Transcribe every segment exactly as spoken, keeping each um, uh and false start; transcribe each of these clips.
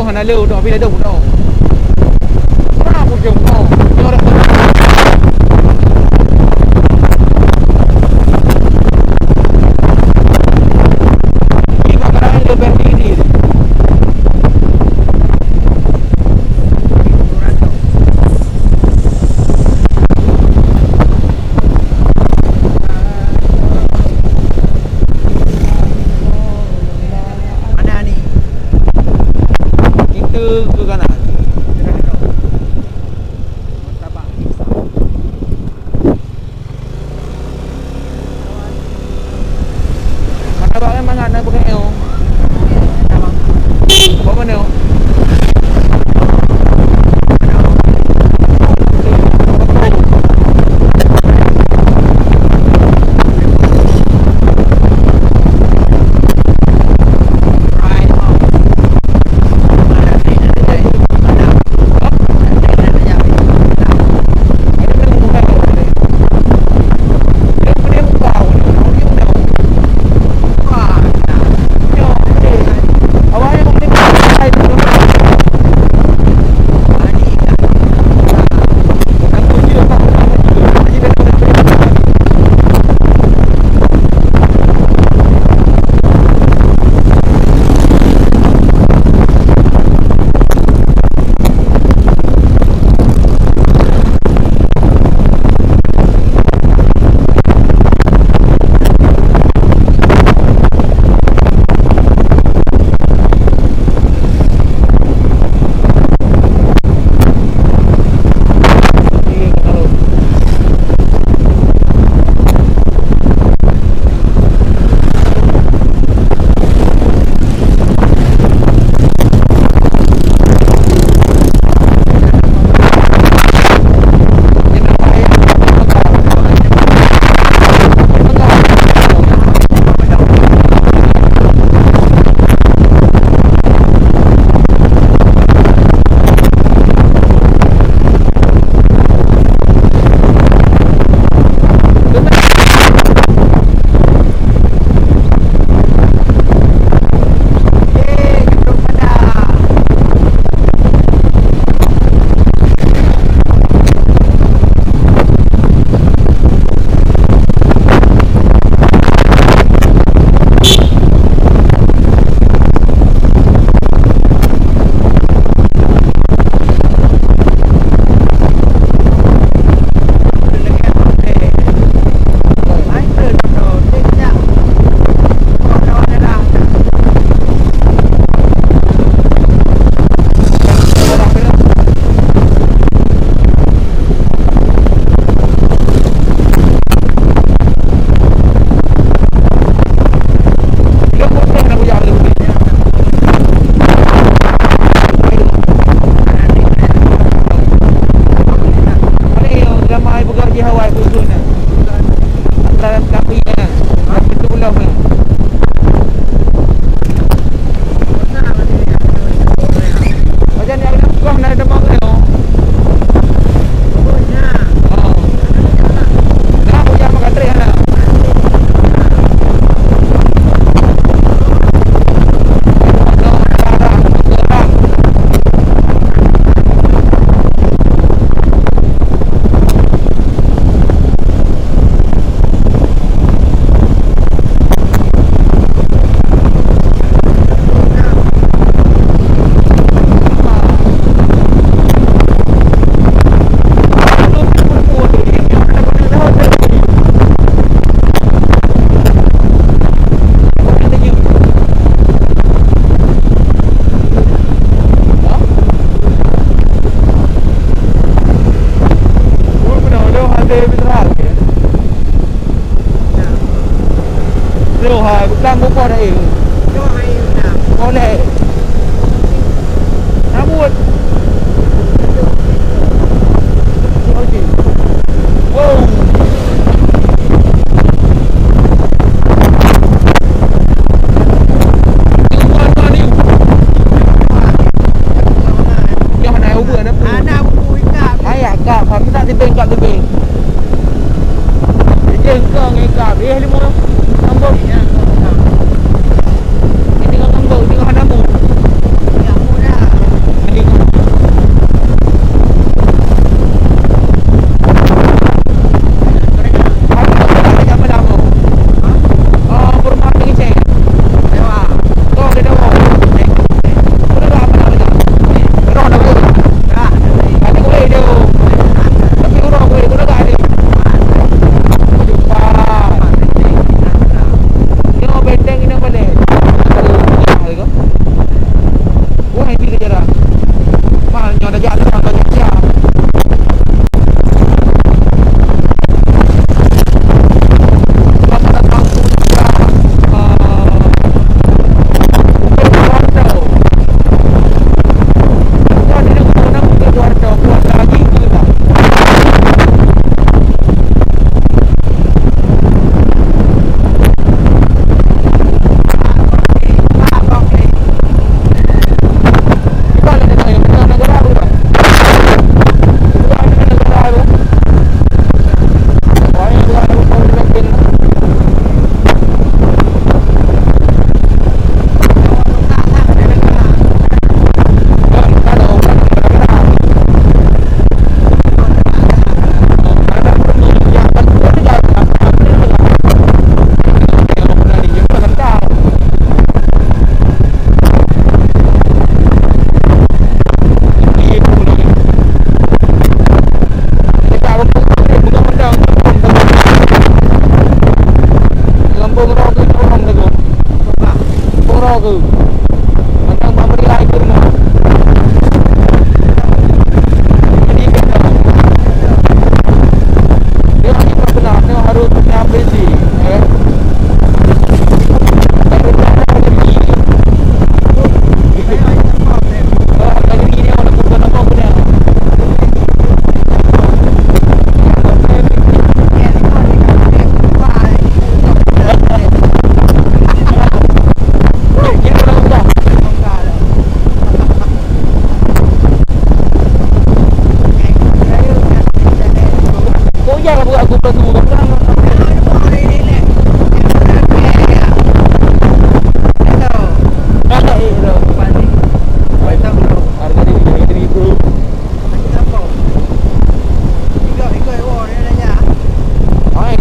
Hana lé udah, bila dong udah. Pernah pun jom kau. Nyoe dah. Ini bakaran lé berdiri. Mana ni? Kita ke kanan. Martabak kan mangat na bukan eo. Buat mana? Lô hai, bukan bukan dah, eh. Boleh. Rambut. Wow. Nyoe na ubeut na peue? Anak buku ikap. Ayah kap, kami tak tibeng, kap tibeng. Ijeng kong ikap. Eh, lima. Sambung. Ini tengok sambung, tengok hana mu. Ya, mu dah.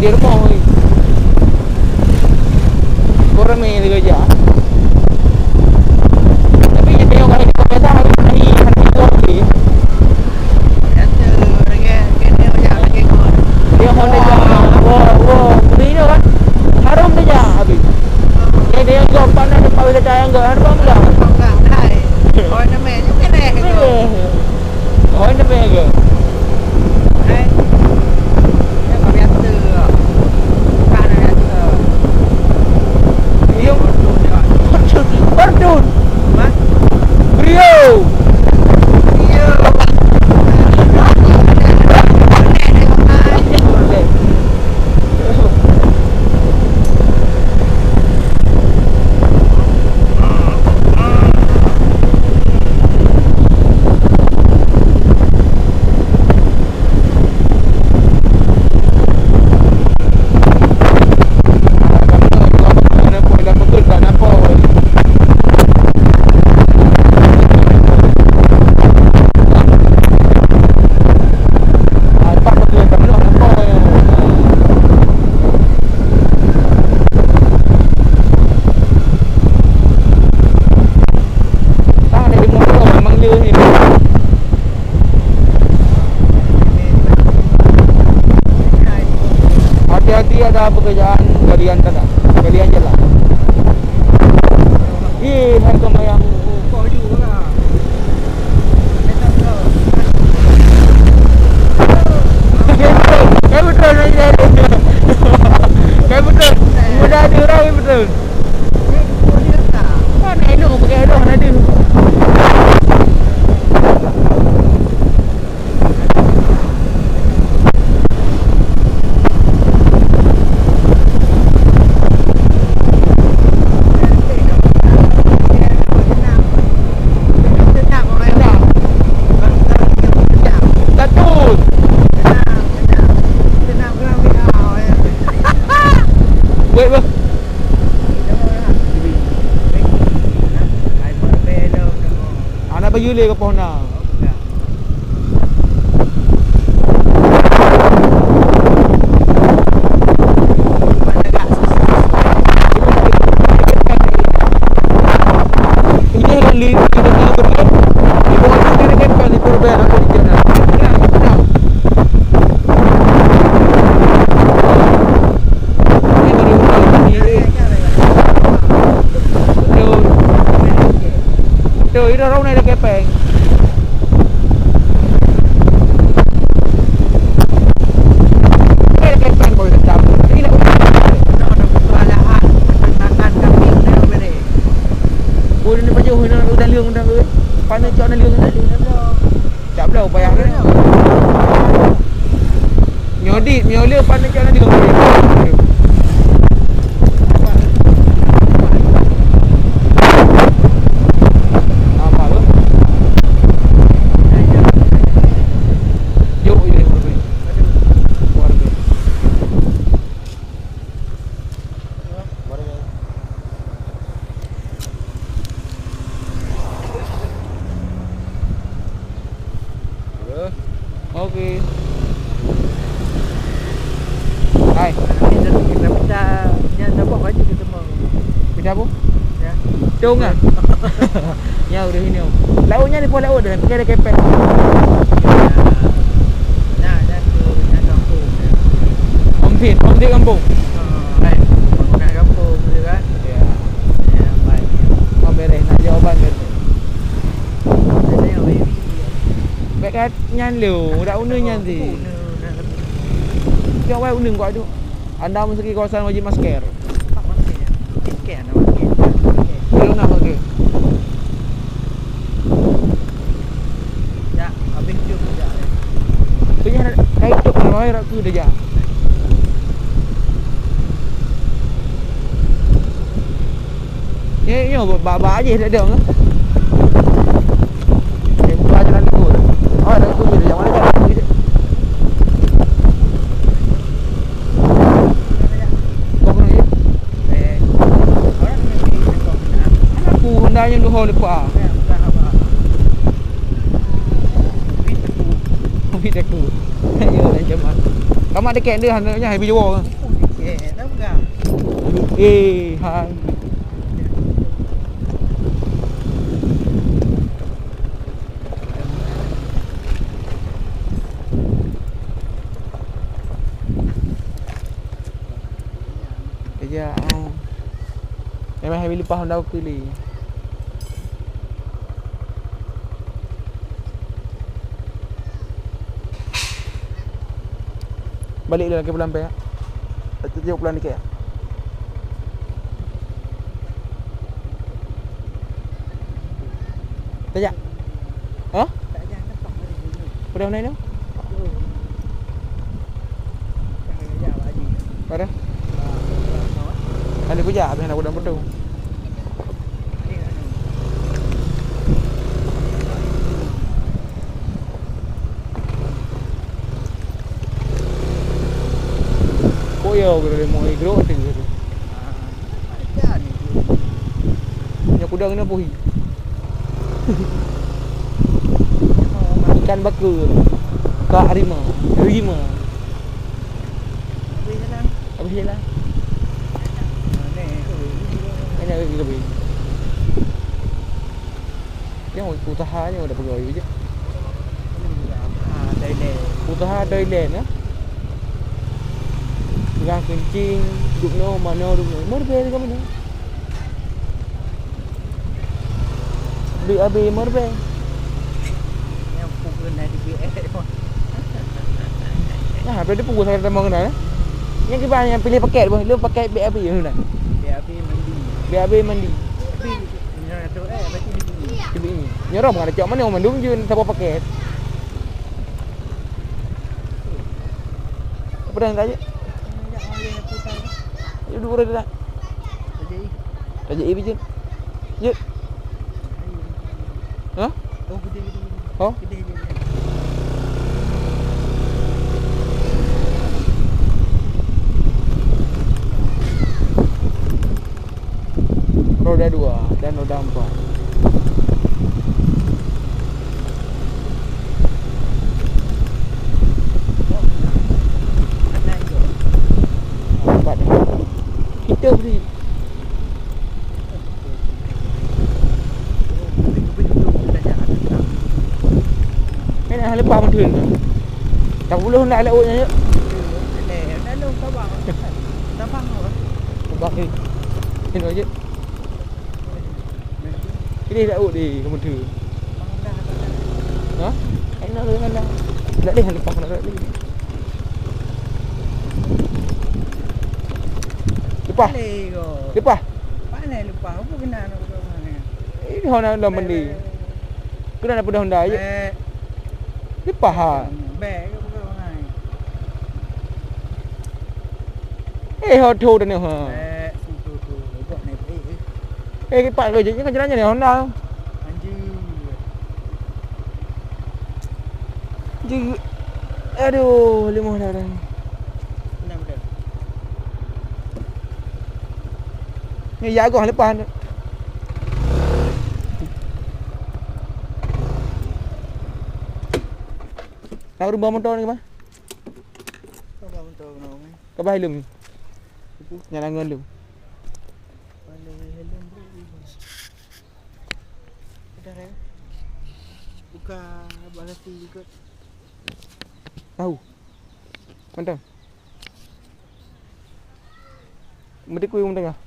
Di rumoh ni. Kok ramé lagèe jak. Tapi, dia tengok kat helikopter, hari, hari, hari dua hari. Biasa, orang kena macam lagi kot. Dia Honda jak. Wah, wah, beri dia kan. Harum dia jak habis. Dia, dia juga pandai dia pakai sayang ke, harum pula. Orang namanya kena kot. Eh. Oh, ini apa ya ke? Eh. Ya, biasa. Bukan biasa. Iya. Fortune. Fortune. Hah? Brio. Brio. Hati-hati ada pekerjaan galian tanah, galian jalan. Ih, hai kemayang. Kai beutôi, kai beutôi. Kai beutôi. Muda ada orang, kai beutôi. Kan elok pakai elok ada. Wait, bro. Anak bayu le ke pohon na. Betul. Betul, ira rau na ada kepeng. Ada kepeng baru tetap. Jadi nak. Boleh ni pajoh na udah liung dah. Panas cok na liung dah. Tak bloe payah dah. Nyoe dit, nyoe le pan dekat lagi. Apa tu? Jok je. Keluarga. Okey. Hai. Kita pecah, yang nampak baju kita semua. Pecah apa? Ya. Dong ah. Ya, udah ini. Lauk nyan di pula lauk dah, pergi ada kepet. Ya. Nah, dah tu, dah kampung. Om Sin, Om Sin kampung. Ah, hai. Bukan kampung tu kan? Ya. Ya, baik. Kau beres nak jawaban ke? Saya baby. Bèk kat nyan lé, udah uneun nyan sih. Uneun, uneun. Cok wai uneun kau tu. Anda memasuki kawasan wajib masker. Tak masker. Masker, ada masker. Belum nak masker. Ya, habis jam dah. Tu yang kai tu kalau ai rak tu dah ja. Nyoe, nyoe ba-, ba-, ba jih dak dong. Eh, buka jalan tu. Oh, dak tu je. Yang mana jalan tu je? Kau kena je. Eh, orang kena pergi, kau kena. Aku Honda yang dua lepas. Ya, bukan apa. Tapi teku. Tapi teku. Ya, macam mana? Kamu ada kek dia, hendaknya habis jawab. Eh, dah pegang. Eh, hai. Kerja, oh. Memang habis lepas Honda pilih. Balik lagi pulang payah. Tengok pulang dikit. Tajak. Ha? Udah naik tu? Pada? Ada kujak habis nak udah betul. Kok ya, udah lima gram tu. Nyoe kuda kena puhi. Ikan baka. Ka harimau. Harimau. Habis jalan. Mana lagi lebih? Yang usaha je udah pegawai je. Ah, toilet. Usaha toilet, ya. Pegang kencing, duduk no, mana duduk no. Merbeh juga mana? Duit habis merbeh. Yang pukul nak di B S. Nah, berarti pukul saya tambah kenal, eh? Yang kita hanya pilih paket pun, lu paket B A B tu dah. B A B mandi. B A B mandi. Tapi nyoe tu, eh, berarti di sini. Di sini. Nyoe orang bukan ada cak mana mandum je sabar paket. Apa dah tak je? Ayo dua orang dah. Raja E bijin. Jeuet. Ha? Oh, gede, gede, gede. Oh? Gede, gede, gede. Roda dua dan roda empat. Empat. Kita beri. Kan dah lepas motor tu. Tak puluh nak laut nya. Lalu kabang. Kabang. Kabang ni. Sini aja. Ini laut di motor. Ha? Ini nak dengan dah. Tak boleh lepas nak lagi. Lepas. Lepas. Mana lepas? Apa kena nak lepas mana? Ini Honda dah mandi. Kena nak pedah Honda je. Lepas ha. Bek ke bukan orang lain? Eh, ho tho dah ni ha. Bek, tu, tu, tu. Buat ni, eh, eh. Eh, kipak ke je? Ni kan jalan ni Honda. Anjir. Anjir. Aduh, lemah dah dah. Tenang dah. Ni ya gong lepas tu. Nak rubah motor ni, Bang? Rubah motor kena, Bang. Keubai lom. Nyang langon lom. Buka balasi ikut. Tahu. Mantap. Meuteukui u tengah.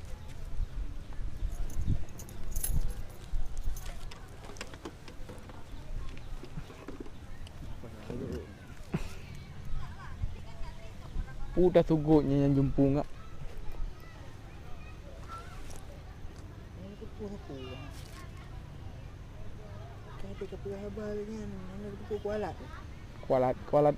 Peue tasugôt nyan nyang jumpung, Kak? Kualat, kualat.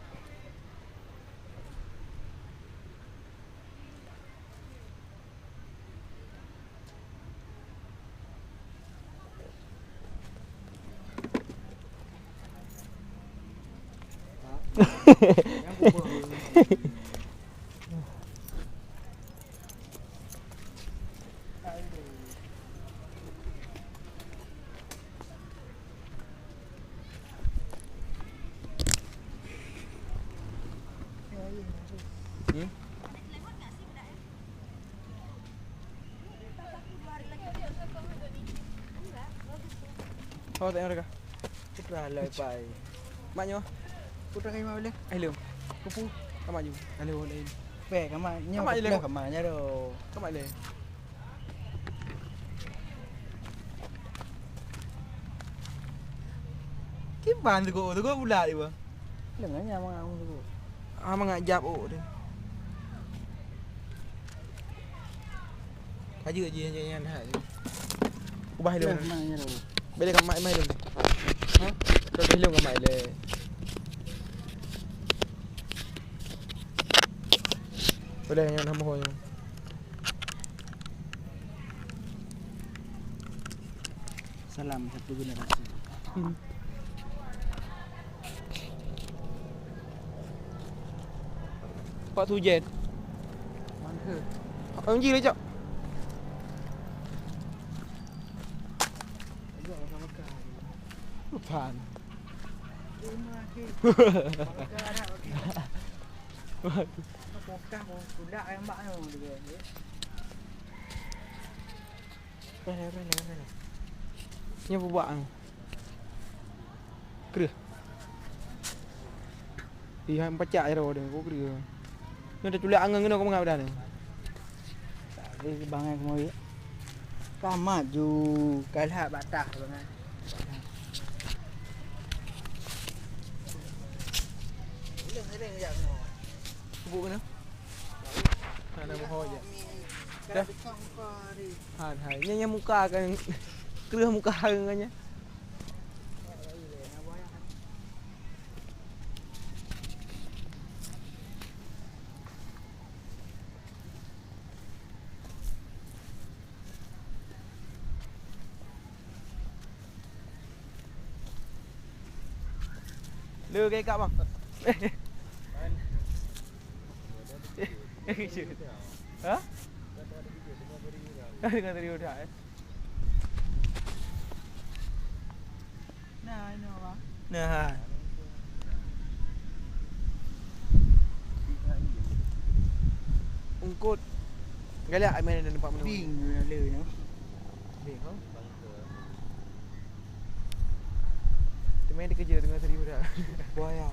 Hmm? Ho, tengok mereka. Putra lah, pai. Mak nyoe? Putra kayu mana boleh? Ayo, lom. Kupu. Kamak ju. Ayo, lain. Peh, kamak nyoe. Kamak je, kamak nyoe. Kamak le. Kiban tu, tu pula dia, bang. Leng aja mangat tu. Ah, mangat jap, oh, tu. Ka jeuet jih nyan, nyan that. Ubah ilong. Nah, nah, nyan. Bèk lé ka mat, mat ilong. Ha? Ka ilong ka mat lé. Boleh nyan, hamba nyan. Salam satu generasi. Hmm. Pak Sujet. Mana? Orang ji lé, Cok. Ajak makan-makan. Bukan. Rumah ke? Makan nak makan. Waduh. Apa kokah, mau tulak ayam bak tu, dia kata. Reh, reh, reh, reh. Nyoe peubuak nyoe. Kreueh. Ih, han pacak jaroe deh, kok kreueh. Nyoe teuculak angeung keunoe keu mangat dah nyoe. Tak ada bangai keumawi. Ka maju, ka lhak bak tah bangai. Uleng-uleng jak keunoe. Kubuk keunoe. Hana meuho je. Dah. Hai, hai. Nyan, nyan muka kan. Kreueh muka ngon nyan. Le, keu ikak, bang. Ha? Tengah tadi udah, eh. Nah, ini apa? Nah. Ungkot. Galak main dalam tempat mana? Ding, le, no. Ding, ha? Teumé dikeuje teungoh serius dah. Buaya.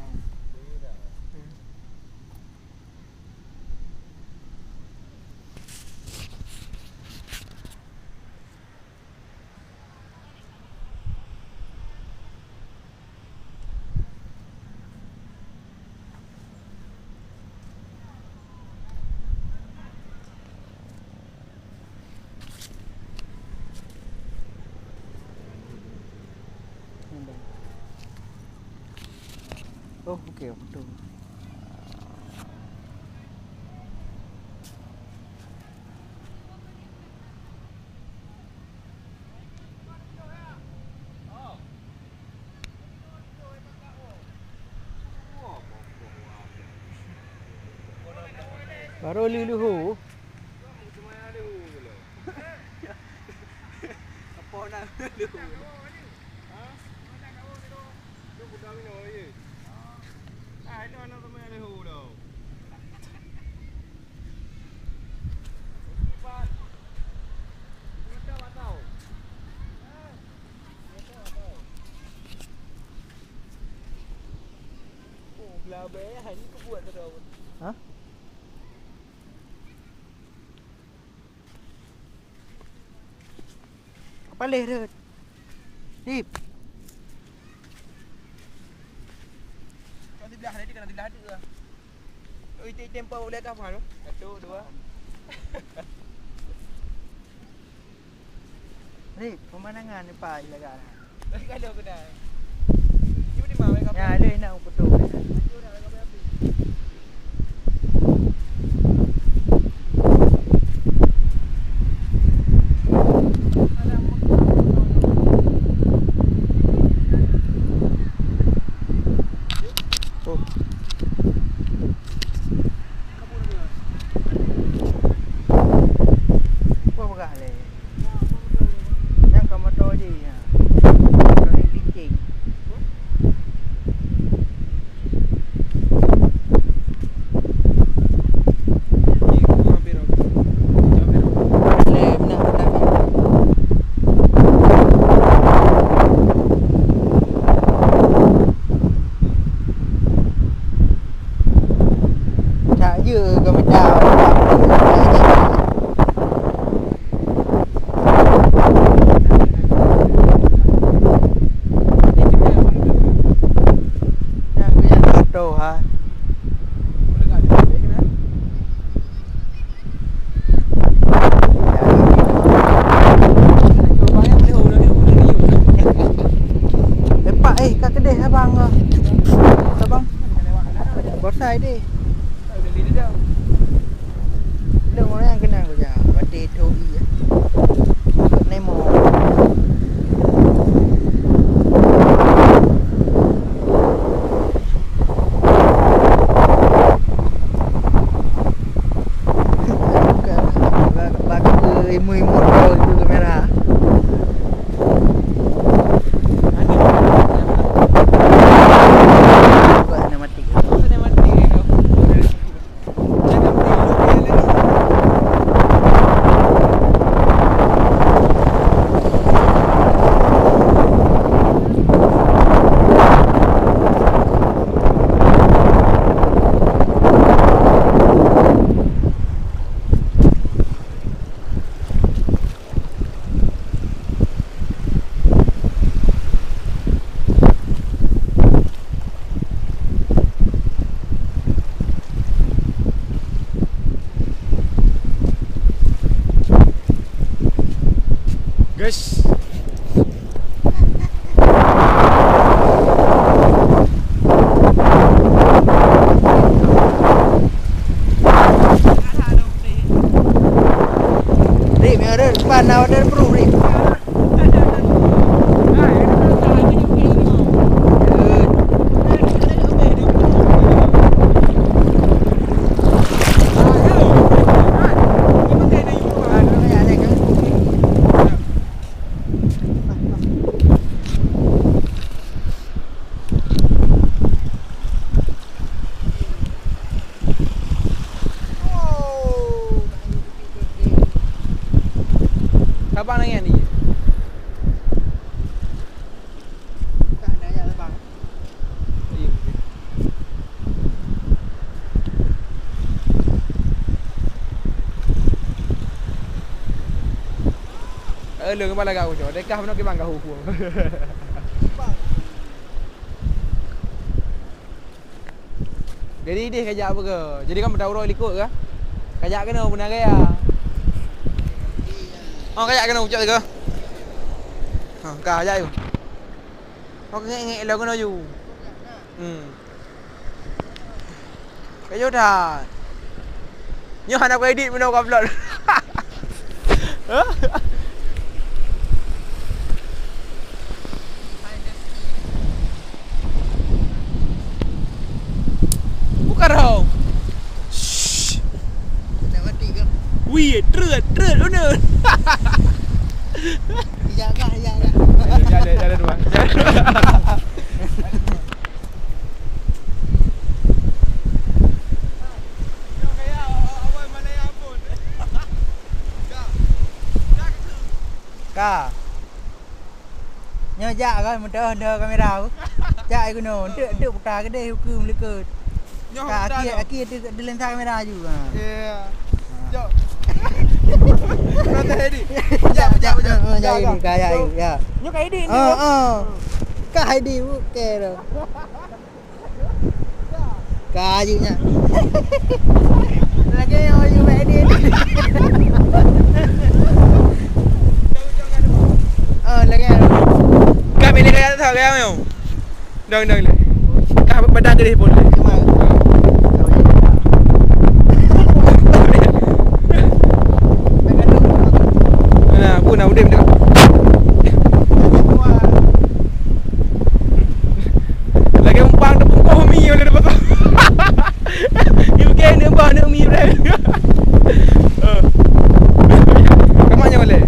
Oh, okey, betul. Baru lheuh-lheuh. Apa nak lheuh? Ha? Lu budak minum lagi. Ah, ini anak teman lheuh dah. Ha? Paleh rot. Dip. Kau sebelah tadi kena sebelah tu lah. Oh, itu tempo boleh kau faham? Satu, dua. Ni, pemandangan ni pai lagak lah. Kalau kena. Cuba di mana kau? Ya, le nak foto. Oh. Apa peugah lé? Nyang ka moto jih, ha. Moto ni binceng. Ye, kami dah. Yang punya satu, ha. Lepak, eh, ka keudeh abang, ah. Abang. Bosai deh. Lôn ureueng nyang keunong kuja, watèe tho ie. Nemo. Bak, bak, bak, imut-imut bau itu kamera. Buat sinematik. Guys. Rik, meureun pan na order bro, Rik. Sabar nangis ni. Eh, lôn keumalai gak ucok. Dekah meunoe kibang gak hukum. Jadi idéh kajak apa ke? Jadi kan beudaurah likot ke? Kajak keunoe beuna gaya. Oh, kajak keunoe ucok ke? Ha, ka kajak yuk. Oh, ngek-ngek lôn keunoe yuk. Hmm. Kayuh that. Nyoe hana kuedit meunoe ka upload. Bukan roh. Shh. Wih, trut, trut, bener. Jalan, jalan, jalan, bang. Ka. Nyoe jak kan, meudoh-doh kamera tu. Jak keunoe, dek, dek puta keudeh ukeue meulikot. Nyoe ka, puta aki, tu. Aki tu di lensa kamera ju. Ha. Ya. Ha. Jok. Protes Edi. Jak, jak, jak. Ha, jak ini, ka, jak ini, ya. Nyoe ka Edi ni. Ha, ha. Ka Edi, bukan. Ka jeuet nyan. Lagèe oh, you ready. Oh, lagèe. Ka milih kaya tak kaya myo. Dong, dong, le. Ka badan deh pun. Nah, pun dah udah. Lagèe umpang teupungkoh mi oleh depan. Ibu ke ni bah nak mi bre. Kamu nyawa le?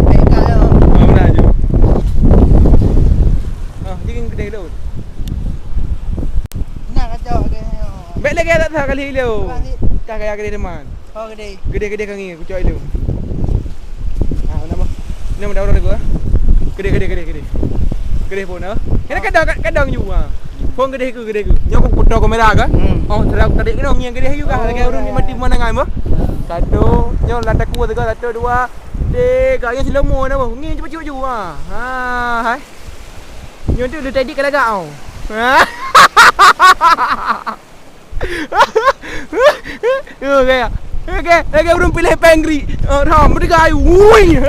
Mana je? Ah, jadi kedai dulu. Nak kacau ke? Baik lagi tak tahu kali lu. Kah kaya kedai teman. Oh, gede. Gede-gede kang ngieng, kucok ilung. Ah, nama? Nama daurah lagu, ah? Gede, gede, gede, gede. Gede pun, ah. Kena kadang, kadang you, ah. Phôn geudeh keu, geudeh keu. Nyoe ku putôh kamera ka? Hmm. Oh, sira ku tadi keunoe ngieng geudeh yue ka. Oh, lagèe ureueng nikmati pemandangan meuh. Satu, nyoe lantai ku tiga, satu, dua, tiga. Nyoe slow mo na boh. Ngieng cuba-cuba ju. Ha. Ha, hai. Nyoe tu lu tadi ka lagak oh. Oke, oke, oke, ureueng piléh pengri. Oh, ram, merdeka ayu. Wui.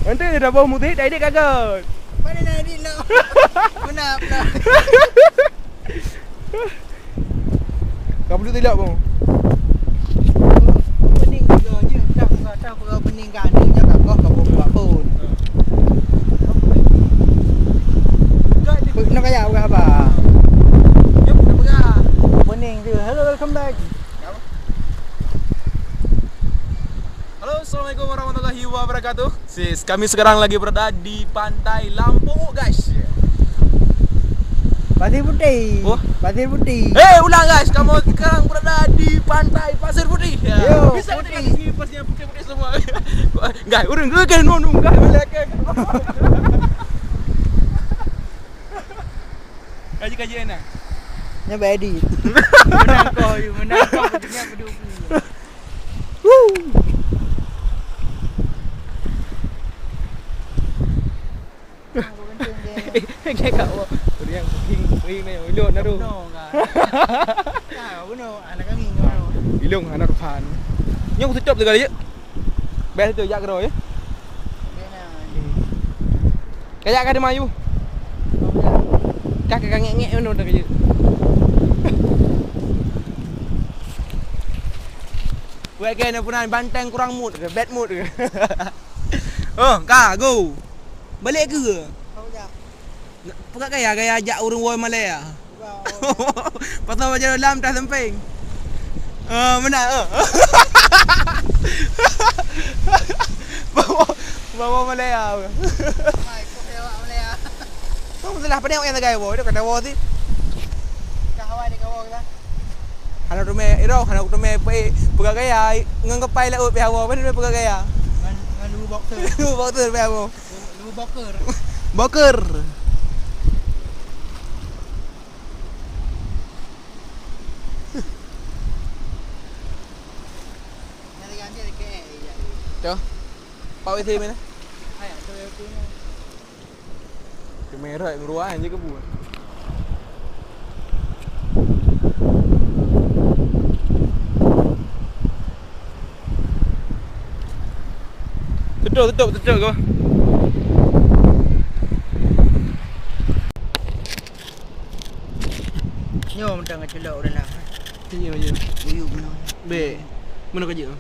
Nanti dah bau mudik, dah idek kagak. Mana nak edit nak? Mana pula? Kau perlu tidak, bang? Pening juga je. Dah, dah, dah, pening kan. Dia cakap kau, kau buat pun. Nak kaya bukan apa? Dia pun dah pegang. Pening je. Hello, welcome back. Halo, assalamualaikum warahmatullahi wabarakatuh. Sis, kami sekarang lagi berada di Pantai Lampung, guys. Pasir Putih. Oh. Pasir Putih. Eh, ulang, guys. Kamu sekarang berada di Pantai Pasir Putih. Ya. Yo, bisa putih. Di sini pasnya putih-putih semua. Guys, urang tu kan nonton, guys. Kaji-kaji enak. Nyoe bak edit. Menang kau, you. Menang kau, ketinggian berdua puluh. Woo. Dia kat bawah. Dia yang booking, booking ni, ilong dah tu. Bunuh kan. Ah, bunuh, anak kami kau. Ilong, anak Tuhan. Nyoe aku tutup tu kali je. Best tu, jak keudroe, ya. Kajak ka di Mayu. Ka, ka, ka ngek-ngek mana dah kajak. Wek ke na puna banteng kurang mood ke, bad mood ke. Oh, ka, go. Balik ke? Peugah gaya, gaya jak ureueng woe Malaya. Pasal baju dalam dah sempeng. Ah, meunan, ah. Bawa, bawa Malaya. Hai, kok lewat Malaya? Kau mesti lah pening yang tegai woe, dia kata woe sih. Dah awal dia kawan kita. Hana teumé iro, hana teumé pai peugah gaya, ngon kepai laôt pih hawa, mana teumé peugah gaya. Ngon, ngon lu boxer. Lu boxer pih hawa. Lu, lu boker. Boker. Tuh. Pak W C mana? Kamera yang ruang je ke buat. Tutup, tutup, tutup ke? Nyoe mantong ka culok ureueng lah. Iya, iya. Uyup meunoe. Bek. Mana kerja?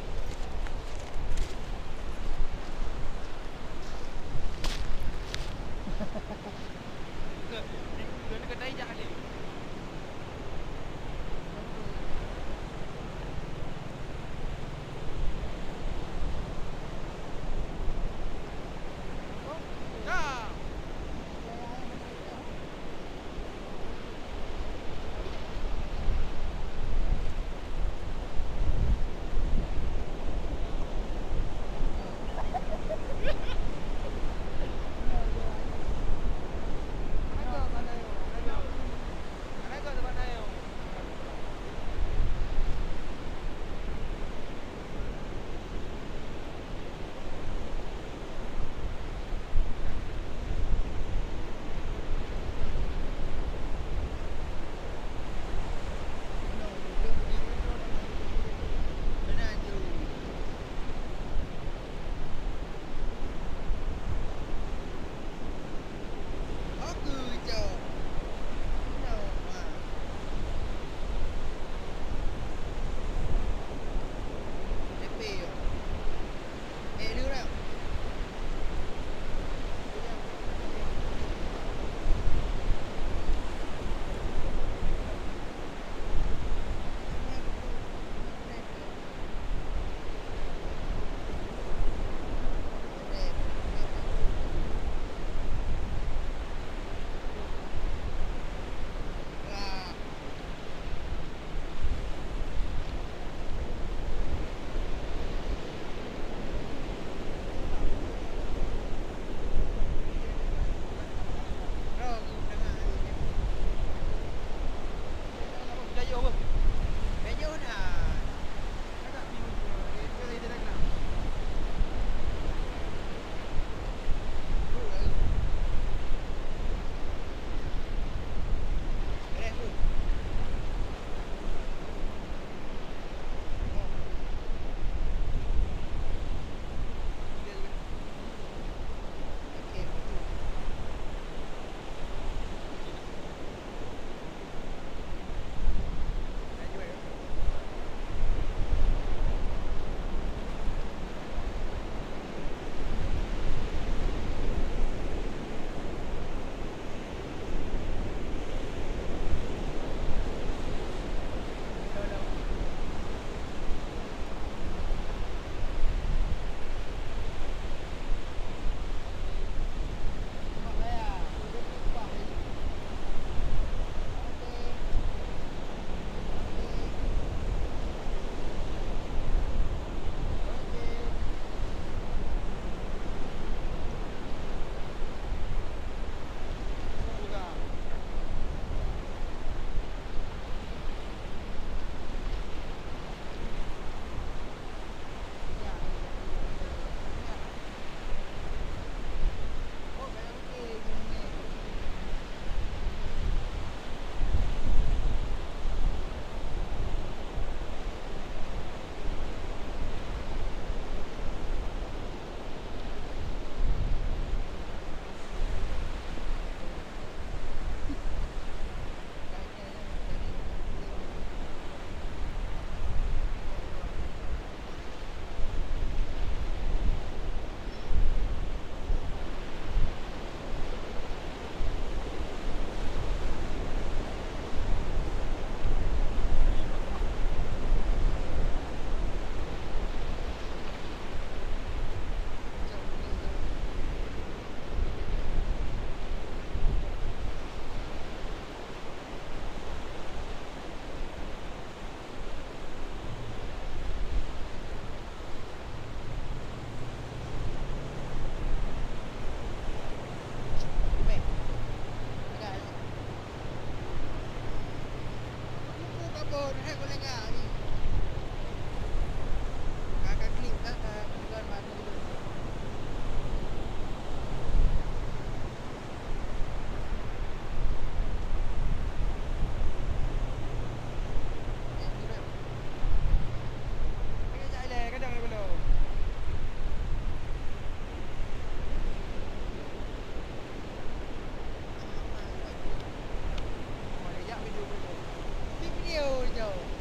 Video jauh.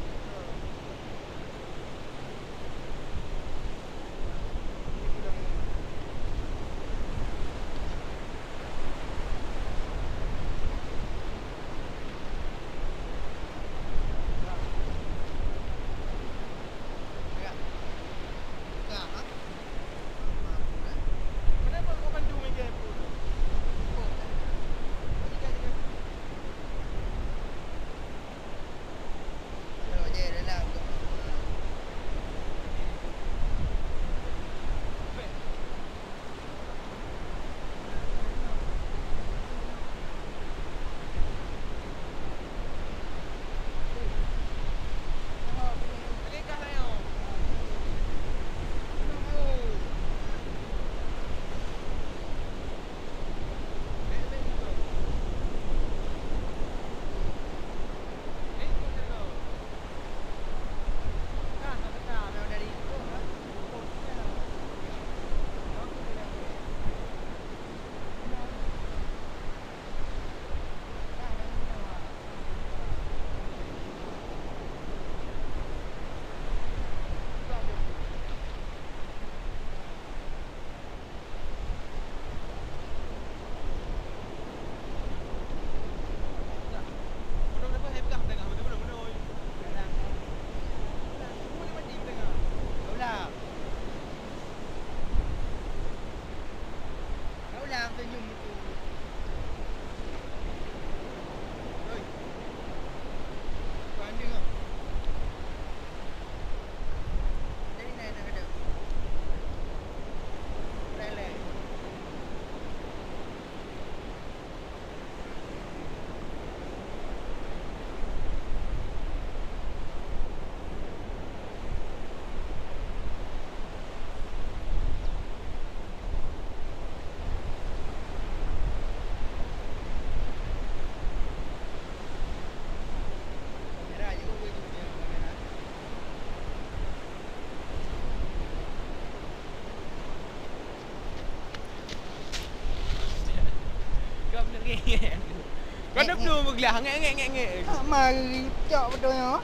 Kau dah belum bergelah, ngek, ngek, ngek, ngek. Mari cok betul nyoe.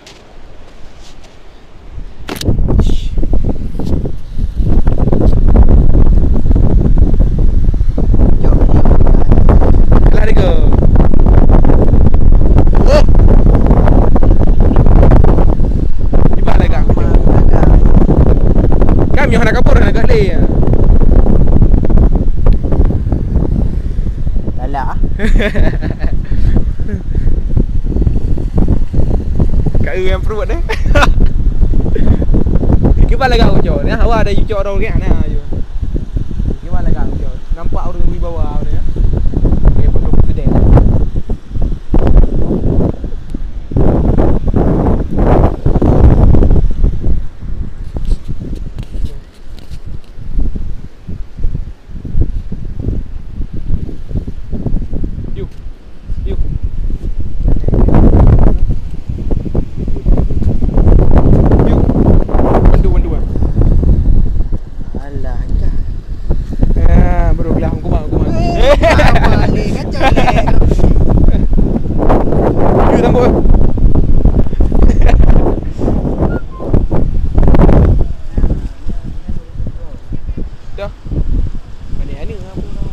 Alah dego. Oh. Iba lagak. Kami hana kabur, hana galak. Lala. Ka eu nyang pruet deh. Kiban lagak ucok ni, awak ada ucok orang riak na ayo. Kiban lagak ucok. Nampak orang wibawa orang ya. Dia betul sedek. Yuk. Yuk. Yuk. Bantu, bantu, ah. Alah, kah. Ah, baru gelah hukuman, hukuman. Eh, apa ni? Kacau ni. Yuk, tambah. Dah. Aneh-aneh aku dah.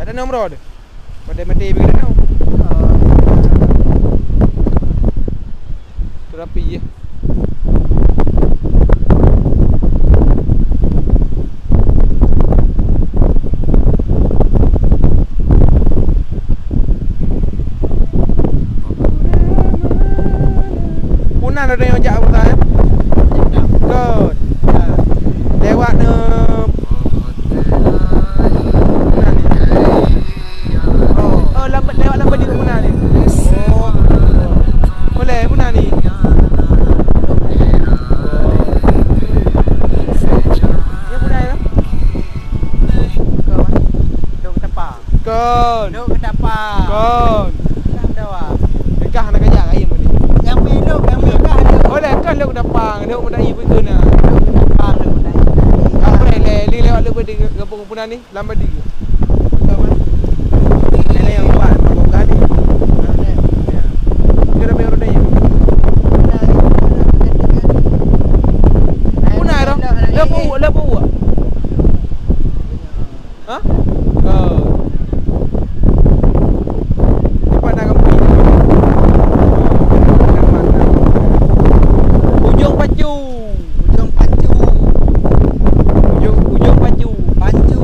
Tak ada nomor dia. Pada mati pergi dah. Terapi ya. Punan ada yang jak apa eh? Kon. Lewat nem. Punan ni. Oh, oh, lambat lewat lambat di punan ni. Oh. Boleh punan ni. Ya punan ya. Kau, eh? Dok tapa. Kon. Dok tapa. Kon. Nah, dawa. Kah nak kajak air mah ni. Yang melok, yang mekah tu. Oleh kan lok dapang, lok mudai beukeu na. Lok dapang, lok mudai. Apa le, li lewat lok berdiri gabung punan ni, lam berdiri. Betul kan? Ini yang buat, mabok kali. Ya. Dia dah bayar udah ya. Punan dah. Dah buat, dah buat. Ha? Oh. Cepat dah kami. Ujong pacu. Ujong pacu. Ujong, ujong pacu. Pacu.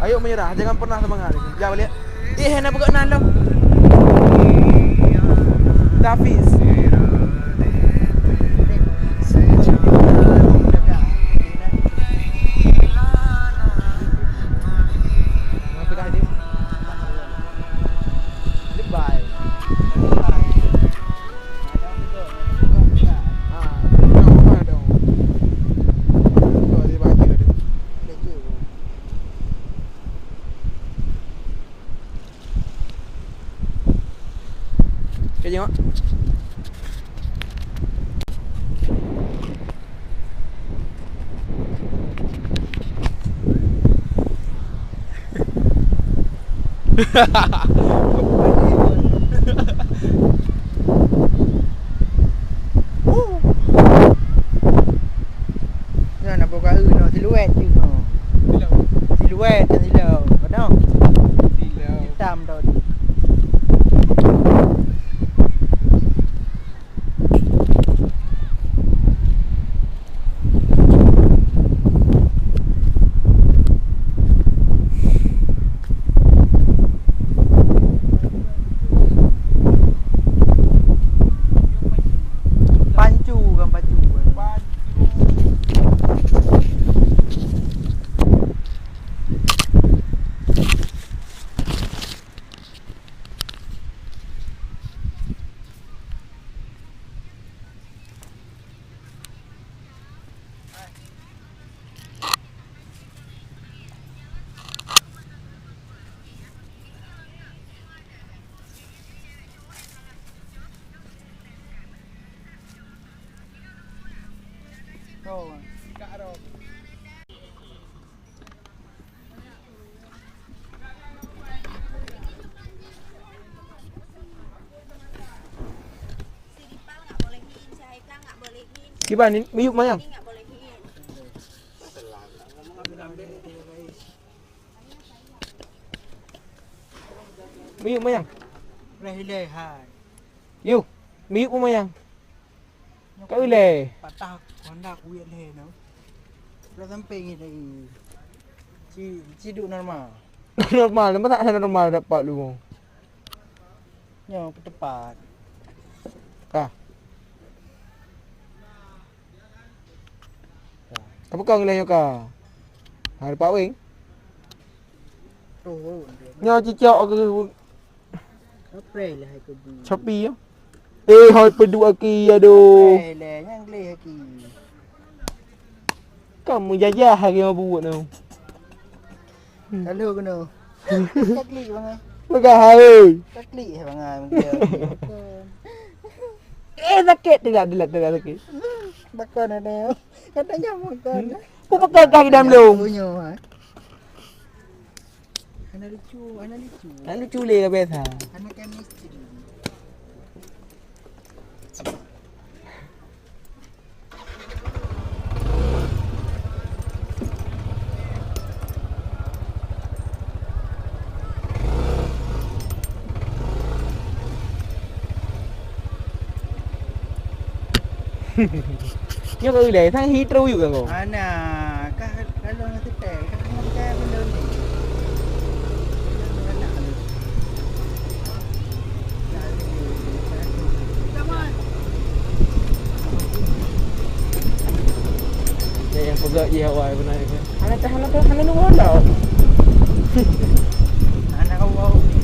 Ayo menyerah, jangan pernah semangat. Jangan balik. Eh, hana peugot nan lom. Tafis. Lebai. Ah, Okey, tengok. Nyan apa kau, no, siluet tu, no. Siluet. Siluet, siluet. Mana? Siluet. Hitam tau tu. Kiban ni, miyup mayang. Miyup mayang. Leh ilée hai. Yu, miyup mayang. Ka ilée. Patah kondak wit lé nyoe. Udah sampai ngi lagi. Ci, ci duek normal. Normal, masa hana normal dapat lu? Nyoe peutepat. Ka. Ka. Apa kau ngeleh nyoe ka? Ha, dapat weng? Turun dia. Nyoe cicok ke April lah itu di. Shopee ya? Eh, hai pedu aki, aduh. April lah, yang gleh aki. Kamu jajah hari yang buat tu. Kalau kena. Klik bangai. Pegang hai. Klik bangai. Eh, sakit tidak, tidak, tidak sakit. Bakon ada. Katanya bakon. Ku pegang kaki dalam lung. Punya, ha. Hana lucu, hana lucu. Hana lucu lé ka biasa. Hana chemistry. Nyoe kau ilai, sang hi terus yuk kau. Ana, kah kalau nak setel, kah nak setel belum ni. Nyoe nyang peugah jih awai beuna nyoe. Hana tahan, hana tahan, hana nunggu tau. Hana hawa ulèe.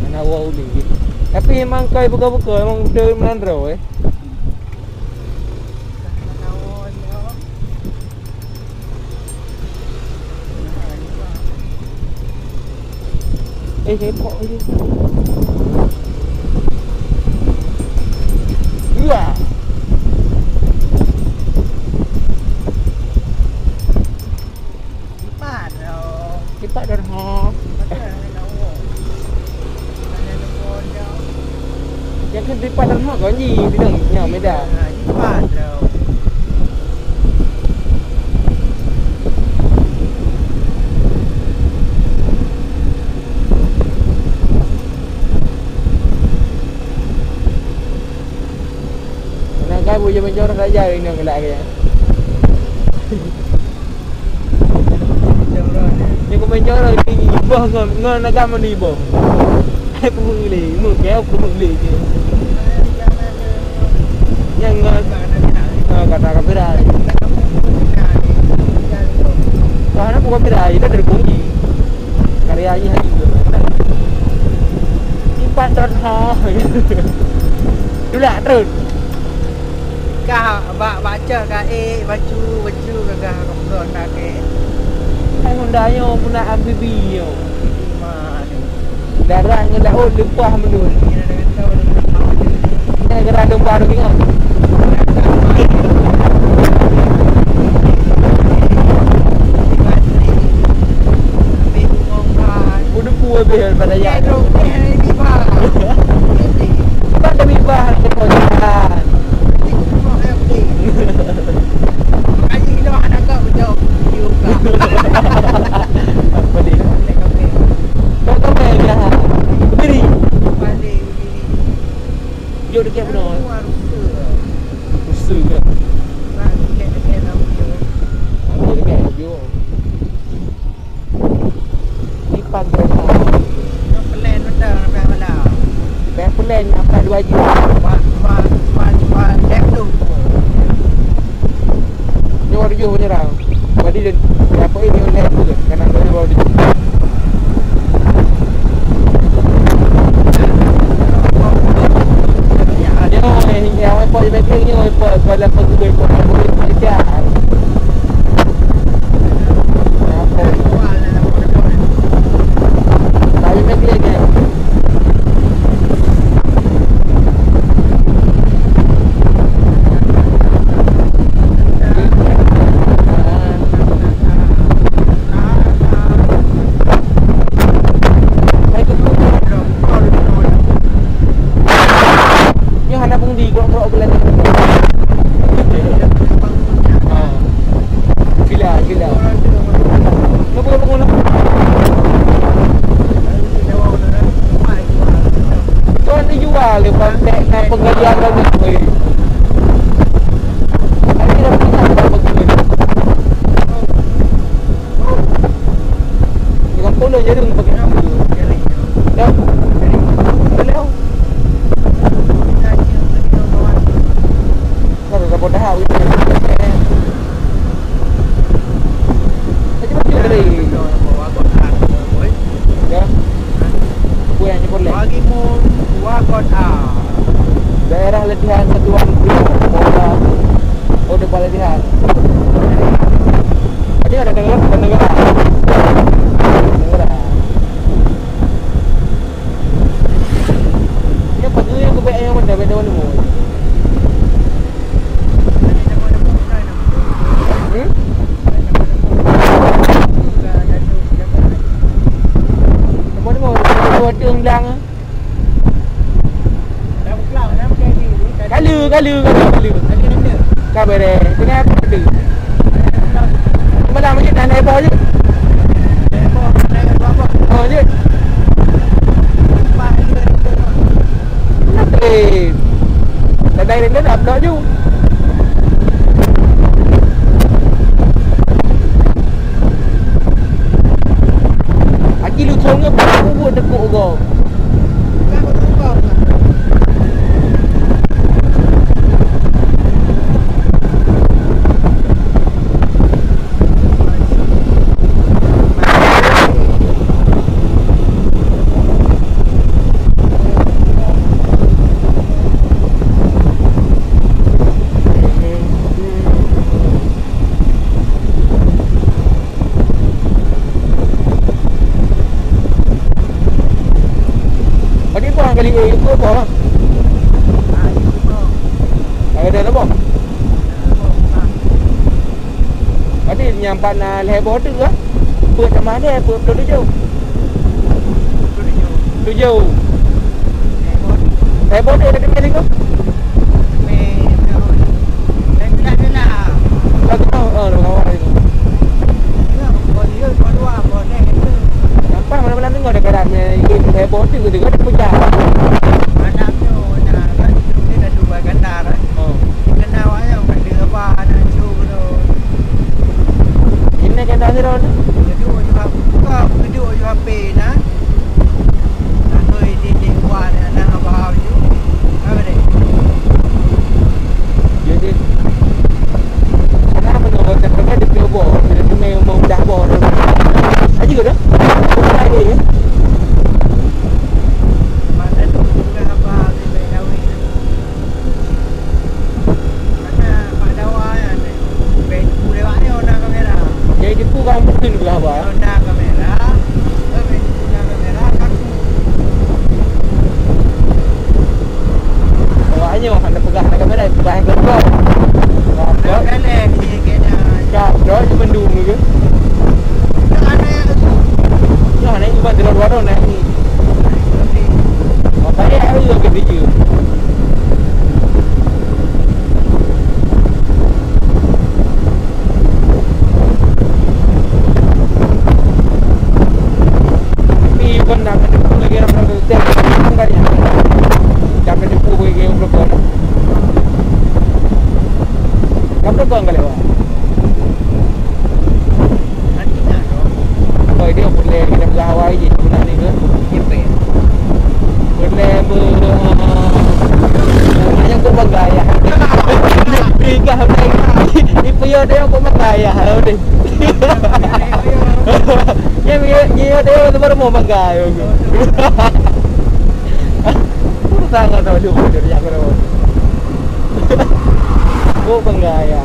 Hana hawa ulèe. Tapi memang kai buka-buka, memang beutôi meunan droe, eh. Eh, sepok je. Iya. Lipat dah. Lipat dah, ha. Yang kan lipat dah, ha, kau ni bilang nyam dah. Ha, lipat dah. Nak gabu je mencor saja ini gelak ya. Ni ku mencor ni boh ngon, ngon agam ni boh. Aku mengilai, mu kaya aku mengilai je. Yang ngon, ngon kata copyright. Kau nak buka copyright, dah dari kunci. Karya je hari tu. Simpan terus ha. Tulak terus. Kah bak baca ka eh bacu bacu gagah rokok nak eh. Hai Honda nyoe pun nak amphibia nyoe. Darat ngon laôt leupah meunurot. Nyan geura domba tu ingat. Udah pue beh pada ya. Bukan demi bahan kekocakan. Apa dia? Kau tahu tak ya? Berdiri. Jom dekat benar. Rusa ke? Rusa ke? Okey, dekat. Lipat kereta. Plan betul, plan malam. Plan, plan, apa dua jam? Empat, empat, empat, empat, jam tu. Nyoe tujoh menyerang. Berarti dia, apa ini, online tu je. Kanan tu baru dia. Nyoe, yang report je, yang report. Kalau aku tu report, aku report je. Padahal itu. Macam mana tadi? Ya. Apa yang nyebut leh? Daerah latihan satuan. Oh, tempat latihan. Tadi ada dengar, ada dengar. Dengar. Ya, pagi yang kebek yang mana? Beda mana? Hmm? Nama-nama orang tua tu bilang. Kala, kala, kala, kala. Ka beres. Tengah aku kala. Malam ni dah heboh je. Oh, je. Kenapa? Eh, tadai rindu nak blok ju. Aki lu thong nyoe bak bubuet deukuk ugoe. Tadi buah kali ni, ikut buah, bang. Ada dah buah. Tadi nyampan, ah, lhèe boh teuk, ah. Peuet tamah lhèe, peuet ploh tujoh. Tujoh. Lhèe boh teuk dah teumé sigoe. Lagu, oh, lagu awak itu. Nampak malam-malam tengok dekat dalam, eh, ikut lhèe boh teuk, tengok dia pecah. Malam tu, nah, kan, dia dah dua gandar, eh. Oh. Kenal awak nyan, kat dia apa, anak cucu tu. Ini kan dah zero tu. Dia tu, dia buka, dia tu, dia P nah. Nah, tu, ini, ini, buat anak abang tu. Apa dia? Jadi, sana menurut saya, dia punya boh, dia punya mau dah boh. Aja ke dah? Bukan dia, ya? Masa tu, bukan apa, dia main kahwin. Jadi tipu kang mungkin belah apa? Awak nyoe hana peugah hana kamera, peugah hana keudroe. Cak, cak, cak, cak, mendung ke? Nah, naik uban jalan warung naik ni. Makanya air ke dia. Tapi bukan nak kena tipu lagi orang kata, bukan ya. Jangan tipu lagi orang kata. Kamu kau enggak lewat? Apa dia boleh kita belah awal je, kita ni ke? Boleh ber-, hanya kau bangga ya. Tiga hari. Ibu yo dia kau bangga ya. Udah. Ya, ya, ya, dia tu baru mau bangga ya. Sangat tahu dia boleh dia kau. Oh, bangga ya.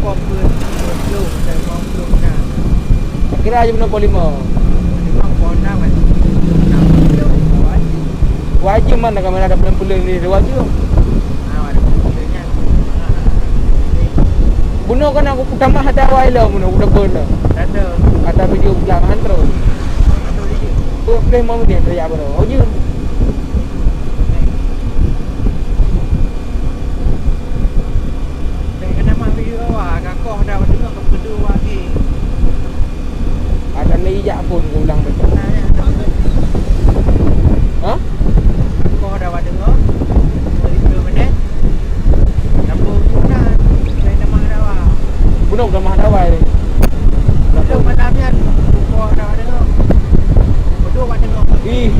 poh peuet, poh ploh, dan poh ploh na. Kira aja bunoe poh lima. Poh lima, poh enam, kan? Enam puluh, wajib. Wajib mana kamera ada bulan-bulan ni, wajib. Ah, ada bulan-bulan nyan. Bunoe kan aku tamah ada awai lah bunoe, udah pun dah. Ada. Ada video pulang, kan, terus. Ada video. Dua puluh lima minit, teriak baru. Oh, je. Kena mah video awal. Pun ulang betul. Ha? Kau dah ada ke? Dari ke mana? Lampu tu dah. Saya nama dah. Bunuh dah mah dah wai. Belum pada habis. Kau dah ada ke? Betul pada ke? Ih.